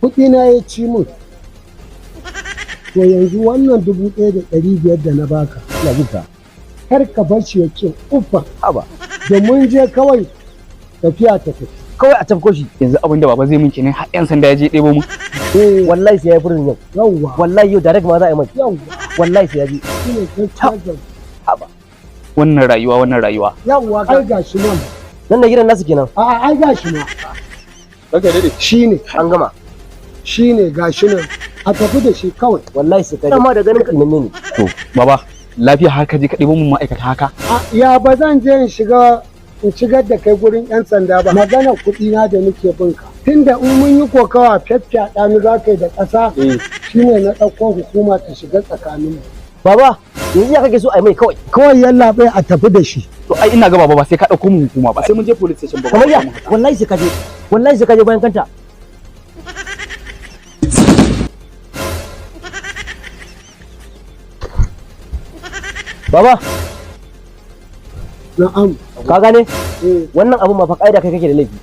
Kuɗi na ya ci min. To yanzu wannan 1500 da na baka, Ina jin ka. kar ka bar shi ya ce uffa. Haba. Domin je kawai tafiya ta tafi. Kawai a tafko shi. Yanzu abin da baba zai min kenan, har yan sanda ya je ɗebo mun. Eh. Wallahi sai ya yi furin yau. Yawwa. Wallahi yau direct ma za a yi mai. Yawwa. Wallahi sai ya je. Shine gaskiya zance. Haba. Wannan rayuwa, wannan rayuwa. Yawwa, ai gashi nan. Nan ne gidan nasu kenan. A'a, ai gashi nan. Ranka daɗe. Shine. An gama. Shine, gashi nan. A tafi da shi kawai. Wallahi sai ka je. Amma da ganin ka ne. To baba, lafiya har ka je ka ɗebo mun ma'aikata haka? Ya ba zan je in shiga in shigar da kai gurin 'yan sanda ba? Magana kuɗi na da nake bin ka. Tunda in mun yi kokawa fyaffyaɗa ni za ka yi da ƙasa, shine na ɗauko hukuma ta shiga tsakaninmu. Baba, yanzu ya kake so a yi mai kawai? Kawai yallaɓai, a tafi da shi. To ai ina ga baba, ba sai ka ɗauko mun hukuma ba, sai mun je police station ba. Kamar ya? Wallahi sai ka je. Wallahi sai ka je bayan kanta. Baba, Na'am. ka gane? Eh. Wannan abun ma fa ƙa'ida kai kake da laifi.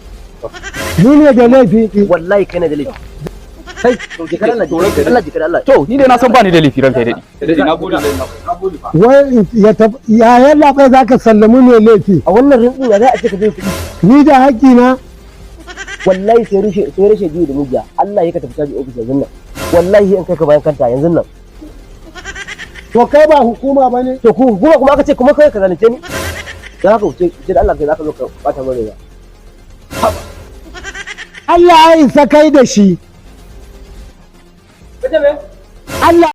Ni ne da laifi? Wallahi kai ne da laifi. Kai, je ka Allah, je ka Allah, je ka Allah. To ni dai na san ba ni da laifi, ranka ya daɗe. Na gode, na gode fa. Wai ya ya yallaɓai za ka sallami mai laifi? A wannan rintsin ya za a ce ka je kuɗi? Ni da haƙƙina. Wallahi sai rushe biyu da mujiya. Allah ya ka tafi caji ofis yanzu nan. Wallahi in kai ka bayan kanta yanzu nan. To kai ba hukuma ba ne? To ku hukuma kuma aka ce kuma kai ka zalunce ni. Dan haka wuce, wuce da Allah, kai zaka zo ka bata min rai. Allah ya isa kai da shi. Allah.